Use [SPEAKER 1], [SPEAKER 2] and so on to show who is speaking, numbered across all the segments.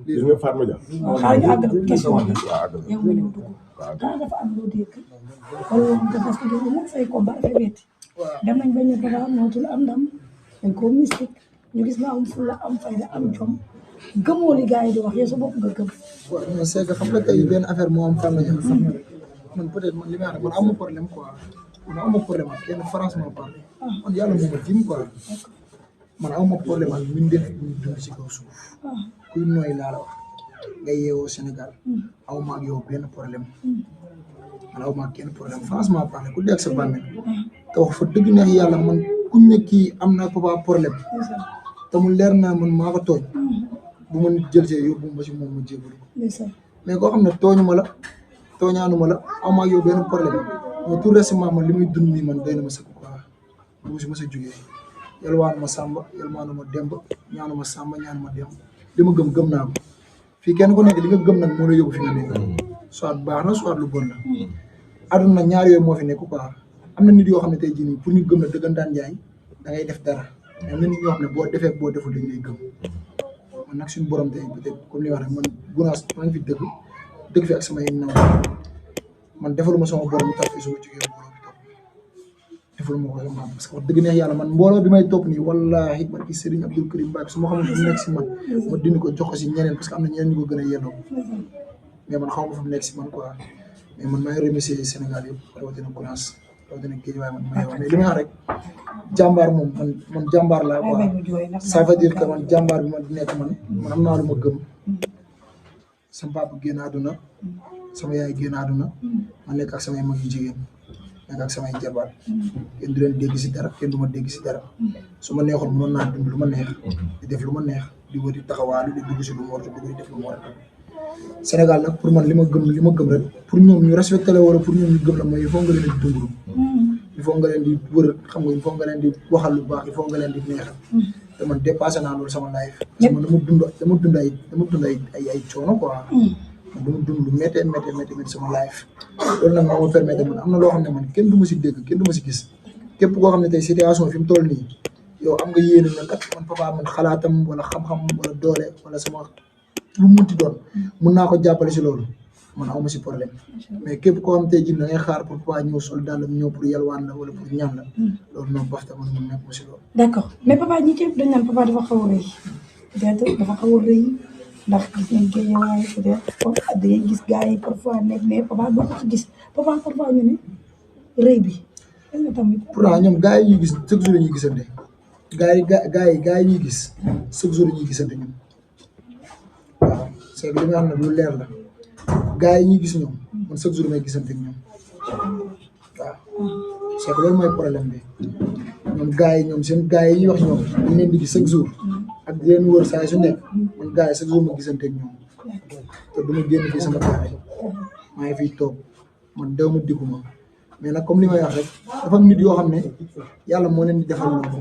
[SPEAKER 1] gis nga Fatma Dia.
[SPEAKER 2] waaw xaaral ñu àggal question bi yow nga ñëw dugg daa dafa am loo dégg wala nga parce que dégg nag say combat dafa metti dem nañ ba ñu Papa mootul am ndam dañ koo mystique ñu gis nga am fulla am fayda am jom gëmoo li gars yi di wax yow sa bopp nga gëm.
[SPEAKER 3] waaw non c'est que xam nga tey benn affaire moo am Fatma Dia man peut-être man li may wax man amu problème quoi man amu problème ak kenn franchement parle man yàlla moo ma jim quoi man amu problème ak ñun def ñu dund ci kaw suuf kuy nooy laa la wax nga yeewoo Sénégal aw ma ak yow benn problème man aw ma ak kenn problème franchement parle ku dégg sa bàmmeel te wax fa dëgg neex yàlla man kuñ ne kii am na Papa problème te mu leer naa man maa ko tooñ bu ma nit jël see yóbbu ma si moom ma jébalu ko mais koo xam ne tooñu ma la tooñaanu ma la aw ma ak yow benn problème mais tout récemment man li muy dund nii man doy na ma sëkk quoi bu si ma sa jugee yalwaanu ma Samba yalwaanu ma Demb ñaanu ma Samba ñaanu ma Demb li ma gëm naa ko fii kenn ku nekk li nga gëm nag moo la yóbbu fi nga nekk soit baax na soit lu bon la aduna ñaar yooyu moo fi nekk quoi am na nit yoo xam ne tey jii nii pour ñu gëm la dëggantaan njaay da ngay def dara mais am na nit ñoo xam ne boo defee boo deful dañ lay gëm man nag suñu borom tey peut-être comme li wax rek man Gunaas maa ngi fi dëgg fi ak samay naw man defaluma sama borom tax fi suma jógee mbooloo bi topp defaluma ko sama parce que wax dëgg neex yàlla man mbooloo bi may topp nii wallahi barki Serigne Abdou Karim Mbacke su ma xamul fu mu nekk si man ma dindi ko jox ko si ñeneen parce que am na ñeneen ñu ko gën a yelloo mais man xaw ma fu mu nekk si man quoi mais man maa ngi remercier Sénégal yëpp rawatina Gunaas rawatina Guédiawaye man ma yow mais li may wax rek jàmbaar moom man jàmbaar laa quoi ça veut dire que man jàmbaar bi man di nekk man am naa lu ma gëm sama papa génn àdduna sama yaay génn àdduna ma nekk ak samay mag yu jigéen nekk ak samay jabar kenn du leen dégg si dara kenn du ma dégg si dara su ma neexoon mënoon naa dund lu ma neex di def lu ma neex di wër di taxawaalu di dugg si lu mu war a dugg di def lu mu war a dugg Sénégal nag pour man li ma gëm rek pour ñoom ñu respecté la wala pour ñoom ñu gëm la mooy il faut nga leen di dunduru il faut nga leen di wër xam nga il faut nga leen di waxal lu baax il faut nga leen di neexal te man dépassé naa loolu sama life parce que man dama dund ay coono quoi man dama dund lu méttee sama life loolu nag moo ma permettre man am na loo xam ne man kenn du ma si dégg kenn du ma si gis képp koo xam ne tey situation fi mu toll nii yow am nga yéene na kat man Papa man xalaatam wala xam-xam wala doole wala sama lu munti doon mun naa ko jàppale si loolu man aw ma si problème mais képp koo xam tey jii da ngay xaar pour Papa ñëw sol daalam ñëw pour yalwaan la wala pour ñaan la loolu noonu bafta man mun nekk ma si loolu.
[SPEAKER 2] d'accord mais Papa ñi ci dañ naan Papa dafa xaw a rëy peut-être dafa xaw a rëy ndax gis nañ Guédiawaye peut-être da ngay gis gars yi parfois nekk mais Papa doo ko ci gis Papa parfois ñu ne rëy bi est-ce que tamit.
[SPEAKER 3] pourtant ñoom gars yi ñuy gis chaque jour ñuy gisante gars yi ñuy gis chaque jour ñuy gisante ñoom. waaw c'est que li nga xam ne lu leer la gars yi ñuy gis ñoom man chaque jour may gisante ak ñoom waaw c'est que loolu mooy problème bi ñoom gars yi ñoom seen gars yi ñuy wax ñoom dañ leen di gis chaque jour ak di leen wër saa su nekk man gars yi chaque jour ma gisante ak ñoom te du ma génn fii sama gars yi maa ngi fiy toog man dew ma diggu ma mais nag comme li may wax rek dafa am nit yoo xam ne yàlla moo leen di defal loolu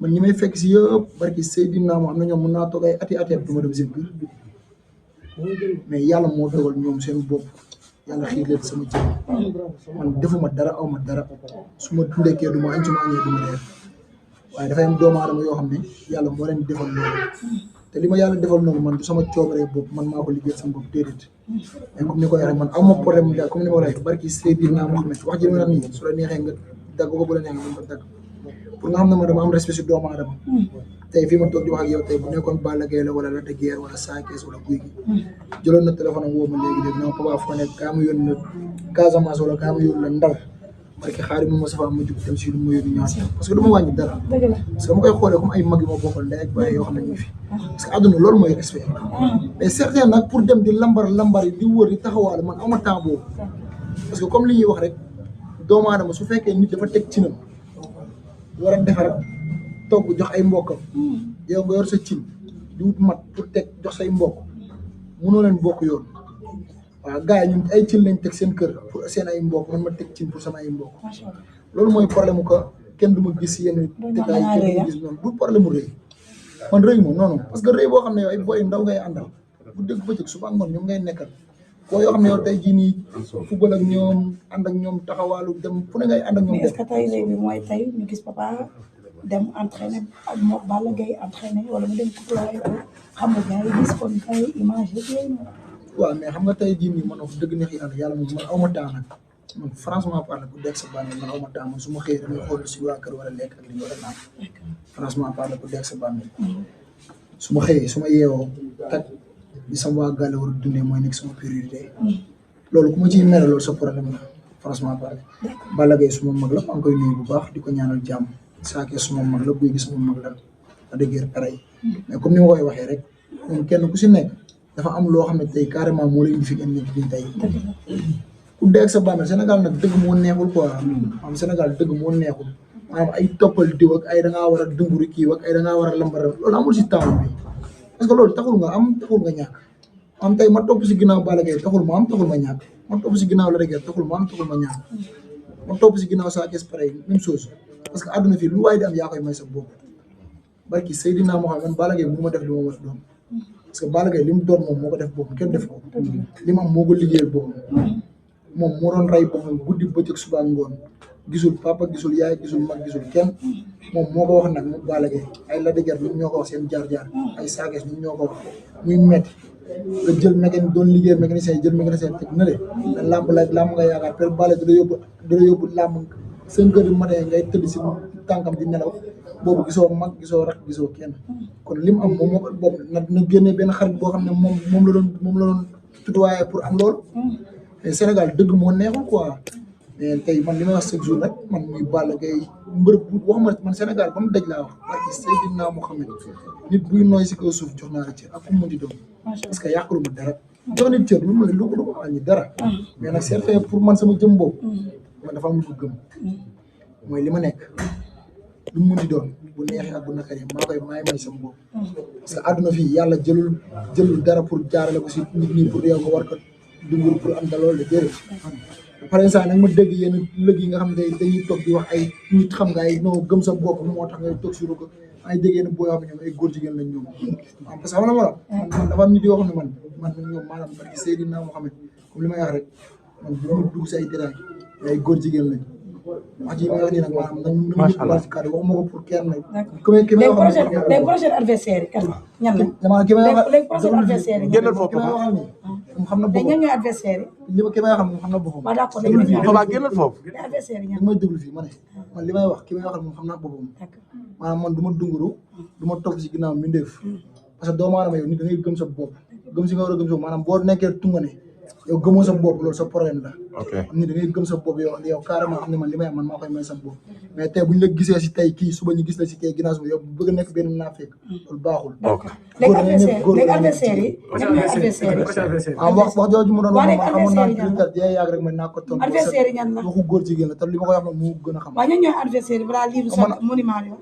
[SPEAKER 3] man ñi may fekk si yëpp barki Seydina moo am na ñoom mën naa toog ay ati du ma dem seen biir mais yàlla moo dogal ñoom seen bopp yàlla xiir leen sama jëm man defuma dara aw ma dara su ma ndekkee du ma añ su ma añee du ma reer waaye dafay am doomu aadama yoo xam ne yàlla moo leen defal loolu te li ma yàlla defal noonu man du sama coobaree bopp man maa ko liggéey sama bopp déedéet mais comme ni ko waxee man aw ma problème da comme ni ma ko waxee barki Seydina Mohamed wax ji ma wax nii su la neexee nga dagg ko bu la neexee nga dagg pour nga xam ne ma dama am respect si doomu aadama tey fii ma toog di wax ak yow tey bu nekkoon Balla Gaye la wala Lac de Guiers wala Sa Thiès wala Gouye Gui jëloon na téléphone am woo ma léegi non Papa foo nekk kaa ma yónni na Casamance wala kaa ma yónni na Ndar barke xaari mu ma safa ma jug dem si lu ma yónni ñaar parce que du ma wàññi dara parce que dama koy xoolee comme ay mag yu ma bokkal ndey ak baay yoo xam ne ñu fi parce que àdduna loolu mooy respect mais certains nag pour dem di lambar yi di wër di taxawaale man ama temps boobu parce que comme li ñuy wax rek doomu aadama su fekkee nit dafa teg ci nam war a defar togg jox ay mbokkam yow nga yor sa cin di wut mat pour teg jox say mbokk mënoo leen bokk yoon waaw gars yi ñun ay cin lañ teg seen kër pour seen ay mbokk man ma teg cin pour sama ay mbokk loolu mooy problème que kenn du ma gis yenn détails kenn du ma gis noonu du problème mu rëy man rëy moom non parce que rëy boo xam ne yow ay boy ndaw ngay àndal bu dëgg bëccëg suba ngoon ñoom ngay nekkal boo yoo xam ne yow tey jii nii football ak ñoom ànd ak ñoom taxawaalu dem fu ne ngay ànd ak ñoom.
[SPEAKER 2] mais est-ce que tey rëy bi mooy tey ñu gis Papa dem entraîner ak moom Balla Gaye entraîner wala mu dem déployer ko xam nga gars yi gis kon kay image yëpp yooyu noonu.
[SPEAKER 3] waaw mais xam nga tey jii nii man wax dëgg neex yàlla moom man aw ma temps nag man franchement parlé ku dekk sa bàmmeel man aw ma temps man su ma xëyee damay xool si waa kër wala lekk ak li ñu war a naan franchement parlé ku dekk sa bàmmeel su ma xëyee su ma yeewoo tak di sama waa gàlle war a dundee mooy nekk sama priorité loolu ku ma ciy mere loolu sa problème la franchement parlé Balla Gaye suma mag la maa ngi koy nuyu bu baax di ko ñaanal jàmm saakee suma mag la Gouye Gui suma mag la a dëggeer pareil mais comme ni ma koy waxee rek ñoom kenn ku si nekk dafa am loo xam ne tey carrément moo la indi fi ngeen nekk nii tey ku dee ak sa bàmmeel Sénégal nag dëgg moo neexul quoi am Sénégal dëgg moo neexul maanaam ay toppal diw ak ay da ngaa war a dunguru kii ak ay da ngaa war a lambar loolu amul si temps bi parce que loolu taxul nga am taxul nga ñàkk am tey ma topp si ginnaaw Balla Gaye taxul ma am taxul ma ñàkk ma topp si ginnaaw la dëgg taxul ma am taxul ma ñàkk ma topp si ginnaaw Sa Thiès pareil même chose parce que àdduna fii lu waay di am yaa koy may sa bopp barki Seydina Mohamed Balla Gaye mu ma def li ma war a doon parce que Balla Gaye li mu doon moom moo ko def boppam kenn def ko li mu am moo ko liggéeyal boppam moom moo doon rey boppam guddi bëccëg suba ngoon gisul papa gisul yaay gisul mag gisul kenn moom moo ko wax nag mu Balla Gaye ay la dëgër ñoom ñoo ko wax seen jaar-jaar ay Sa Thiès ñoom ñoo ko wax muy metti nga jël mécanicien doon liggéey mécanicien jël mécanicien teg na le te làmb nga yaakaar per Balla da la yóbbu làmb 5 heures du matin ngay tëdd si tànkam di nelaw boobu gisoo mag gisoo rak gisoo kenn kon li mu am moom moo ko bopp na génnee benn xarit boo xam ne moom la doon tutoyé pour am loolu mais Sénégal dëgg moo neexul quoi mais tey man li may wax chaque jour rek man muy Balla Gaye mbër bu waxuma man Sénégal ba mu daj laa wax parce que Seydina Mohamed nit buy nooy si kaw suuf jox naa la cër ak ku mu di doon parce que yàqulu ma dara jox nit cër lu mu lu ko wàññi dara mais nag c'est fait pour man sama jëm boobu man dafa am lu ko gëm mooy li ma nekk lu mu di doon bu neexee ak bu naqaree maa koy may sama bopp parce que àdduna fii yàlla jëlul dara pour jaarale ko si nit ñi pour yow nga war ko dungur pour am da loolu la déedéet par exemple nag ma dégg yenn lëg yi nga xam ne dañuy toog di wax ay nit xam nga ay non gëm sa bopp moo tax ngay toog suru ko ay dégg yenn boo xam ne ñoom ay góor jigéen lañ ñoom parce que xam na ma la man dafa am nit yoo xam ne man ñoom maanaam parce que Seydina Mohamed comme li may wax rek man bu ma dugg si ay détails ay góor jigéen lañ wax ji may wax nii nag maanaam macha allah waxuma ko pour kenn nag ki may wax
[SPEAKER 2] les prochains adversaires yi kan ñan la
[SPEAKER 3] dama ki may wax
[SPEAKER 2] les prochains adversaires yi
[SPEAKER 1] génnal foofu
[SPEAKER 3] ki may waxal nii moom xam na
[SPEAKER 2] mais
[SPEAKER 3] boppam
[SPEAKER 2] ñan ñooy adversaires yi
[SPEAKER 3] li ma ki may waxal moom xam na boppam
[SPEAKER 2] waaw d'accord léegi
[SPEAKER 1] Papa génnal foofu
[SPEAKER 2] les adversaires yi ñan
[SPEAKER 3] li may déglu fii ma ne man li may wax ki may waxal moom xam naa boppam maanaam man du ma dunguru du ma topp si ginnaaw mbindeef parce que doomu aadama yow nit da ngay gëm sa bopp gëm si nga war a gëm sa bopp maanaam boo nekkee tungane yow gëmoo sa bopp loolu sa problème la
[SPEAKER 1] ok
[SPEAKER 3] nit da ngay gëm sa bopp yow carrément xam ne man li may am man maa koy may sa bopp mais tey bu ñu la gisee si tey kii suba ñu gis la si kii ginnaaw suba yow bëgg a nekk benn naafeq loolu baaxul
[SPEAKER 1] ok
[SPEAKER 2] léegi adversaires yi ñan ñooy adversaires yi
[SPEAKER 3] wax jooju mu doon wax man xamoon naa
[SPEAKER 2] adversaire yi ñan
[SPEAKER 3] Twitter jee yàgg rek man naa ko tontu
[SPEAKER 2] adversaires yi ñan la
[SPEAKER 3] waxu góor jigéen la te li ma koy wax nag moo gën a xam
[SPEAKER 2] waaw ñan ñooy adversaires yi balaa liiru sa monument yo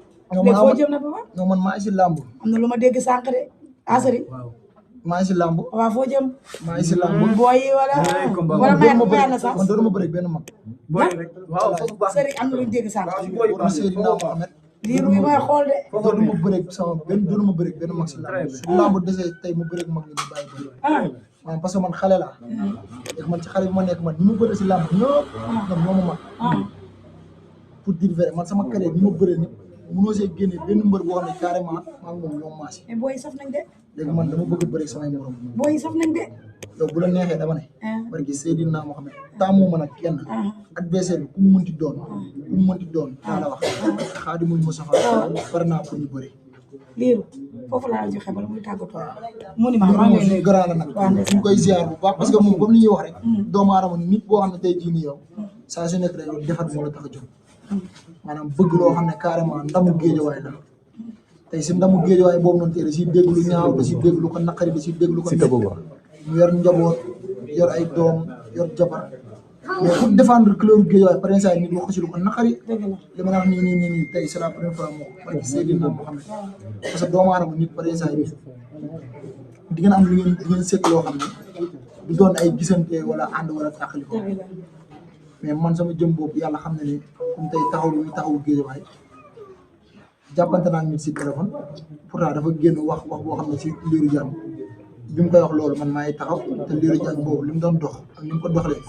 [SPEAKER 2] léegi foo jëm na Papa
[SPEAKER 3] non man maa ngi si làmb
[SPEAKER 2] am na lu ma dégg sànq de asari
[SPEAKER 3] maa ngi si làmb
[SPEAKER 2] waaw foo jëm
[SPEAKER 3] maa ngi si làmb
[SPEAKER 2] booy yi wala mayal na sax
[SPEAKER 3] man doon ma bëri benn mag
[SPEAKER 2] sëriñ am na lu ñu dégg sànq
[SPEAKER 3] war Seydina Mohamed
[SPEAKER 2] liiru yi may xool de
[SPEAKER 3] doonu ma bëri sama doonu ma bëri benn mag si làmb su làmb desee tey ma bëri mag ni ma bàyyi bëri maanaam parce que man xale laa léegi man ci xale bi ma nekk man ni ma bëri si làmb ñëpp ñoom ñoo ma mag pour dire vrai man sama carrière ni ma bëri ni mënoo see génne benn mbër boo xam ne carrément maa ngi moom ñoom maasi
[SPEAKER 2] mais booy yi saf nañ de
[SPEAKER 3] léegi man dama bëgg bëri samay morom
[SPEAKER 2] booy yi saf nañ de
[SPEAKER 3] yow bu la neexee dama ne barki Seydina Mohamed taamu ma nag kenn adversaire bi ku mu mënti doon daa la wax Xaadimul Mustafa far naa pour ñu bëri
[SPEAKER 2] liiru foofu laa la joxe bala muy tàggatoo monument maa ngi lay
[SPEAKER 3] grand la nag ñu koy ziar bu baax parce que moom comme li ñuy wax rek doomu aadama nit boo xam ne tey jii nii yow saa su nekk rek yow defar moo la tax a jóg maanaam bëgg loo xam ne carrément ndamu géejawaay la tey si ndamu géejawaay boobu noonu tey da siy dégg lu ñaaw da siy dégg lu ko naqari da siy dégg lu ko mu yor njaboot yor ay doom yor jabar mais pour défendre couleur géejawaay par exemple nit wax si lu ko naqari li ma wax nii tey c'est la première fois moo ko parce que Seydina Mohamed parce que doomu aadama nit par exemple di ngeen am lu ngeen seet loo xam ne du doon ay gisante wala ànd wala tàqali ko mais man sama jëm boobu yàlla xam ne ne comme tey taxaw lu ñu taxaw géejawaay jàppante naa nit si téléphone pourtant dafa génn wax boo xam ne si Lirou Diane bi mu koy wax loolu man maay taxaw te Lirou Diane boobu li mu doon dox ak ni mu ko doxalee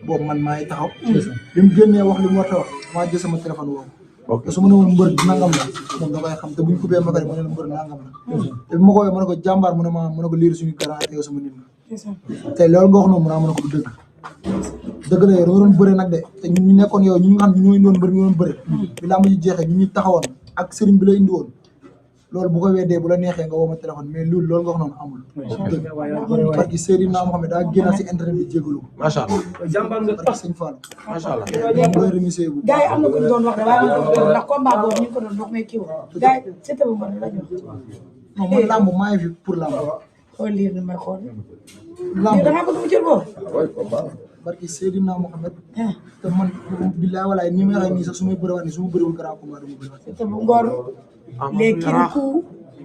[SPEAKER 3] boobu man maay taxaw bi mu génnee wax li mu war a wax maa jël sama téléphone woowu te su ma ne woon mbër nangam la moom da koy xam te buñ coupé Makari ma ne la mbër nangam la te bi ma ko woowee ma ne ko jàmbaar mu ne ko liir suñu garant yow sama nit la tey loolu nga wax noonu mu ne ko du dëgg la yow da nga doon bëre nag de te ñun ñu nekkoon yow ñu nga xam ne ñoo indoon mbër mi doon bëre bi làmb ji jeexee ñu taxawoon ak sëriñ bi la indi woon loolu bu ko weddee bu la neexee nga woo ma téléphone mais loolu nga wax noonu amul parce que Seydina Mohamed daa génn si internet bi jégalu ko
[SPEAKER 1] macha allah jàmbaar nga
[SPEAKER 3] parce que sëñ Fall
[SPEAKER 1] macha allah
[SPEAKER 3] koy remercier bu
[SPEAKER 2] gars yi am na ku ñu doon wax de waaye ndax combat boobu ñu ko doon wax mais kii wu gars yi c'était bu mën la ñu
[SPEAKER 3] non man làmb maa ngi fi pour làmb
[SPEAKER 2] xool lii ni may xool
[SPEAKER 3] làmb
[SPEAKER 2] da ngaa bëgg mu jël boobu
[SPEAKER 3] barki Seydina Mohamed te man billaay walaay ni may waxee nii sax su may bëriwaat nii su ma bëriwul grand combat du ma bëriwaat
[SPEAKER 2] c'était bu ngor les kirikou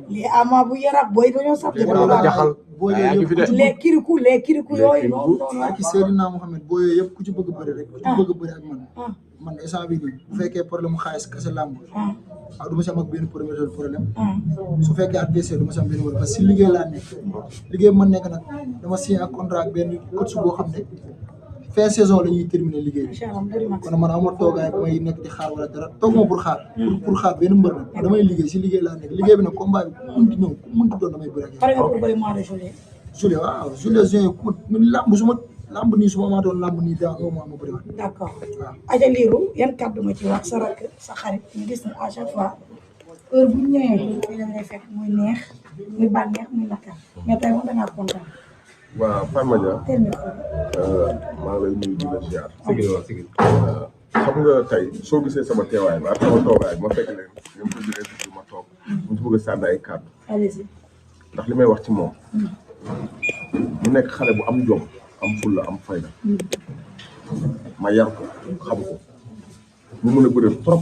[SPEAKER 2] les ama bu yarab booy dañoo sab
[SPEAKER 1] jaxal
[SPEAKER 3] boo yooyu yëpp
[SPEAKER 2] les kirikou yooyu noonu
[SPEAKER 3] barki Seydina Mohamed boo yooyu yëpp ku ci bëgg bëri rek ku ci bëgg bëri ak man instant bii nii bu fekkee problème mu xaalis kese làmb du ma si am ak benn problème su fekkee adversaire du ma si am benn problème parce que si liggéey laa nekk liggéey ma nekk nag dama signé ak contrat ak benn coach boo xam ne fin saison la ñuy terminer liggéey bi kon man ama toogaay bu may nekk di xaar wala dara toog ma pour xaar pour xaar benn mbër nag damay liggéey si liggéey laa nekk liggéey bi nag combat bi ku munti ñëw ku munti doon damay bëri ak
[SPEAKER 2] pare nga pour bëri mois de juillet
[SPEAKER 3] juillet waaw juillet juin lamb su ma lamb nii su ma amaatoon lamb nii daa au moins ma bëri waat
[SPEAKER 2] d'accord aja liiru yan kàddu nga ci wax sa rakk sa xarit ñu gis ne à chaque fois heure bu ñëwee fi lañ lay fekk muy neex muy bànneex muy nakar mais tey moom dangaa kontaan
[SPEAKER 4] waaw Fatma Dia
[SPEAKER 2] teel mi ko
[SPEAKER 4] maa ngi lay nuyu di la ziar xam nga tey soo gisee sama teewaay ba ak sama toogaay ma fekk leen ñoom ko jëlee du ma toog mu ci bëgg a sànni ay kàddu
[SPEAKER 2] allez-y
[SPEAKER 4] ndax li may wax ci moom mu nekk xale bu am jom am fulla am fayda ma yar ko xam ko mu mën a bëre trop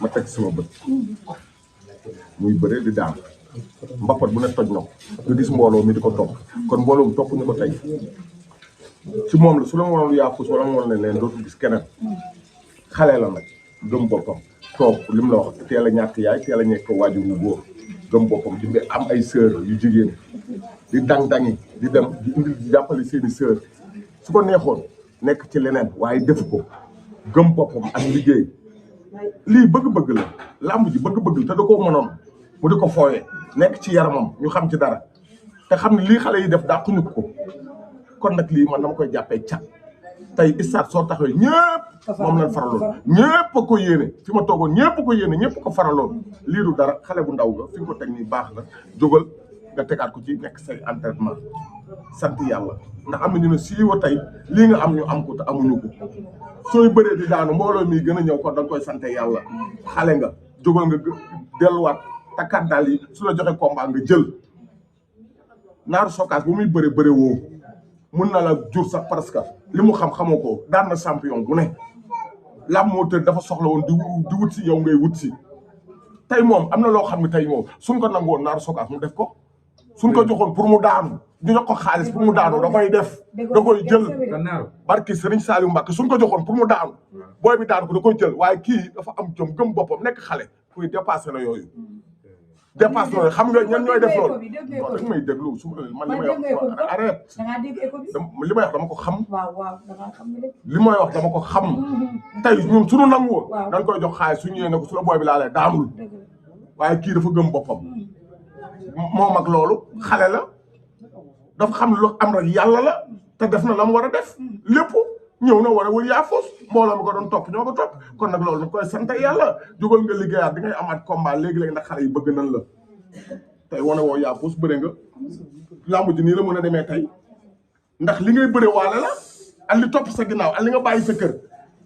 [SPEAKER 4] ma teg sama bët muy bëre di daan mbappat bu ne toj na ko nga gis mbooloo mi di ko topp kon mbooloo mi topp ñu ko tey ci moom la su la ma waroon yaafus wala ma waroon ne leen dootu gis keneen xale la nag gëm boppam toog li mu la wax teel a ñàkk yaay teel a ñekk waajur wu góor gëm boppam di am ay sœur yu jigéen di dang-dangi di dem di indi di jàppale seeni sœur su ko neexoon nekk ci leneen waaye defu ko gëm boppam ak liggéey lii bëgg-bëgg la làmb ji bëgg-bëgg la te da koo mënoon mu di ko fooyee nekk ci yaramam ñu xam ci dara te xam ne lii xale yi def dàquñu ko kon nag lii man dama koy jàppee cat tey isaat soo taxawee ñëpp moom lañ faraloon ñëpp a ko yéene fi ma toogoon ñëpp a ko yéene ñëpp a ko faraloon lii du dara xale bu ndaw nga fi nga ko teg nii baax na jógal nga tegaat ko ci nekk say entraînement sant yàlla ndax am na ñu ne siiwa tey lii nga am ñu am ko te amuñu ko sooy bëree di daanu mbooloo mi gën a ñëw kon da nga koy sante yàlla xale nga jógal nga delluwaat takkaat daal yi su la joxe combat nga jël Naaru Sokaas bu muy bëre woo mun na la jur sax parce que li mu xamoo ko daan na champion bu ne lam moo tëdd dafa soxla woon di wut si yow ngay wut si tey moom am na loo xam ne tey moom suñ ko nangoon Naaru Sokaas mu def ko suñ ko joxoon pour mu daanu ñu jox ko xaalis pour mu daanu da koy def da koy jël barki Serigne Saliou Mbacke suñ ko joxoon pour mu daanu booy bi daanu ko da koy jël waaye kii dafa am jom gëm boppam nekk xale kuy dépassé na yooyu dépassé na xam nga ñan ñooy def loolu non dañ may déglu su man li may wax arrête li may wax dama ko xam li may wax dama ko xam tey ñun suñu nangu woon dañ koy jox xaalis su ñëwee ne ko su la booy bi laalee daanul waaye kii dafa gëm boppam moom ak loolu xale la dafa xam lu am rek yàlla la te def na la mu war a def lépp ñëw na war a wër yaa foos mbooloo mi ko doon topp ñoo ko topp kon nag loolu da koy sant yàlla jógal nga liggéeyaat di ngay amaat combat léegi-léegi ndax xale yi bëgg nañ la tey wane woo yaa foos bëre nga lamb ji nii la mën a demee tey ndax li ngay bëre waale la ak li topp sa ginnaaw ak li nga bàyyi sa kër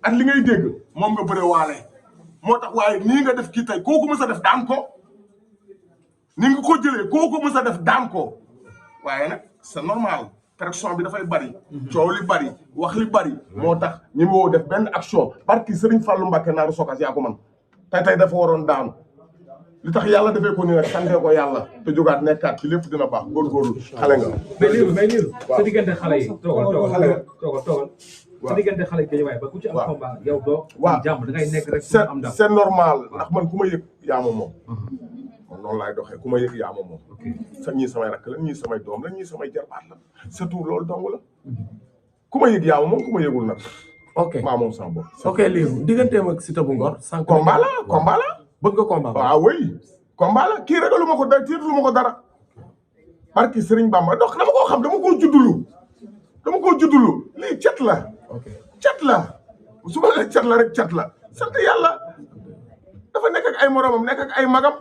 [SPEAKER 4] ak li ngay dégg moom nga bëre waale moo tax waaye nii nga def kii tey kooku mës a def daan ko ni nga ko jëlee kooku mës a def daan ko waaye nag c'est normal pression bi dafay bari coow li bari wax li bari moo tax ñi woo def benn action barki Serigne Fallou Mbacke Naaru Sokaas yaa ko man tey dafa waroon daanu li tax yàlla defee ko nii nag sante ko yàlla te jógaat nekkaat ci lépp dina baax góorgóorlu xale nga
[SPEAKER 1] mais liiru sa diggante xale yi toogal sa diggante xale yi dañu waaye ba ku ci am combat yow doo am jàmm da ngay nekk rek am ndam
[SPEAKER 4] c'est normal ndax man ku ma yëg yaa ma moom man noonu laay doxee ku ma yëg yaa ma moom sa ñii samay rakk la ñii samay doom la ñii samay jarbaat la surtout loolu dong la ku ma yëg yaa ma moom ku ma yëgul nag
[SPEAKER 5] ok
[SPEAKER 4] maa moom sama bopp.
[SPEAKER 5] ok lii digganteem ak Siteu bu Ngor. sànq
[SPEAKER 4] combat la combat la.
[SPEAKER 5] bëgg nga combat.
[SPEAKER 4] waaw oui combat la kii ragalu ma ko dara tiitalu ma ko dara. barki Serigne Bamba donc dama koo xam dama koo juddulu lii cet la.
[SPEAKER 5] ok
[SPEAKER 4] cet la su ma la cet la rek cet la sant yàlla dafa nekk ak ay moromam nekk ak ay magam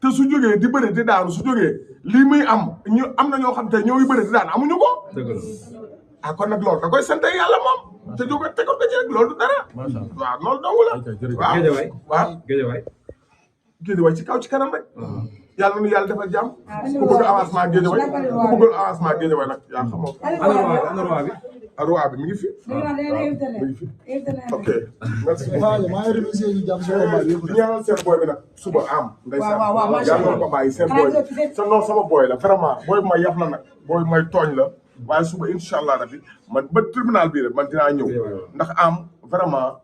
[SPEAKER 4] te su jógee di bëri di daanu su jógee lii muy am na ñoo xam te ñoo ngi bëri di daan amuñu ko.
[SPEAKER 1] dëgg la.
[SPEAKER 4] ah kon nag loolu da koy sant yàlla moom. te jóge tegoon ko ci rek loolu du dara.
[SPEAKER 5] macha allah
[SPEAKER 4] waaw loolu dong la. waaw
[SPEAKER 1] Géejawaay.
[SPEAKER 4] waaw
[SPEAKER 1] Géejawaay.
[SPEAKER 4] Géejawaay ci kaw ci kanam rek. yàlla nu yàlla defal jàmm. ku bëgg avancement Géejawaay ku bëgg avancement Géejawaay nag yaa xamoo.
[SPEAKER 1] ana roi bi.
[SPEAKER 4] roi bi mi ngi fi. mi ngi fi ok. merci
[SPEAKER 3] maa ngi remercié ñu jàpp si combat bi yëpp.
[SPEAKER 4] ñaanal seen boy bi nag suba am. ndeysaan yàlla na ko bàyyi seen boy bi. non sama boy la vraiment boy bi may yaf la nag. boy bi may tooñ la. waaye suba incha allah rabi man ba tribunal bii rek man dinaa ñëw. ndax am vraiment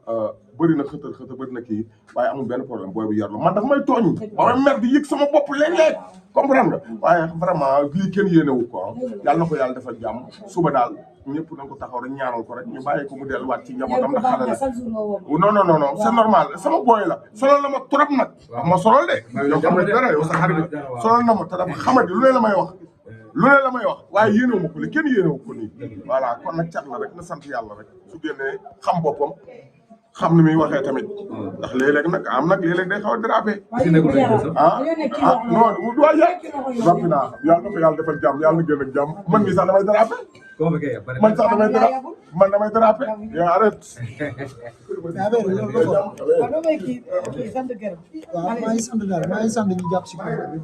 [SPEAKER 4] bëri na xëtër bëri na kii waaye amul benn problème booy bu yar la man dafa may tooñ. ba may mer di yëg sama bopp léeg-léeg comprendre nga. waaye vraiment lii kenn yéenewu ko yàlla na ko yàlla defal jàmm suba daal ñëpp nañ ko taxaw rek ñaanal ko rek ñu bàyyi ko mu delluwaat ci njabootam ndax xale la. non c'est normal sama booy la solal na ma trop nag. ma solal de. yow xam nga dara yow sa xarit bi solal na ma te dafa xamadi lu ne la may wax. lu ne la may wax waaye yéenewu ma ko li kenn yéenewu ko nii voilà kon nag cat la rek na sant yàlla rek su génnee xam boppam xam ni muy waxee tamit ndax léeg-léeg nag am nag léeg-léeg day xaw a dérapé non waaye rappi naa yàlla na ko yàlla defal jàmm yàlla na génn ak jàmm man mii sax damay dérapé man sax damay dérapé yow arrête
[SPEAKER 3] waaw maa ngi sant daal maa ngi sant ñu jàpp si combat bi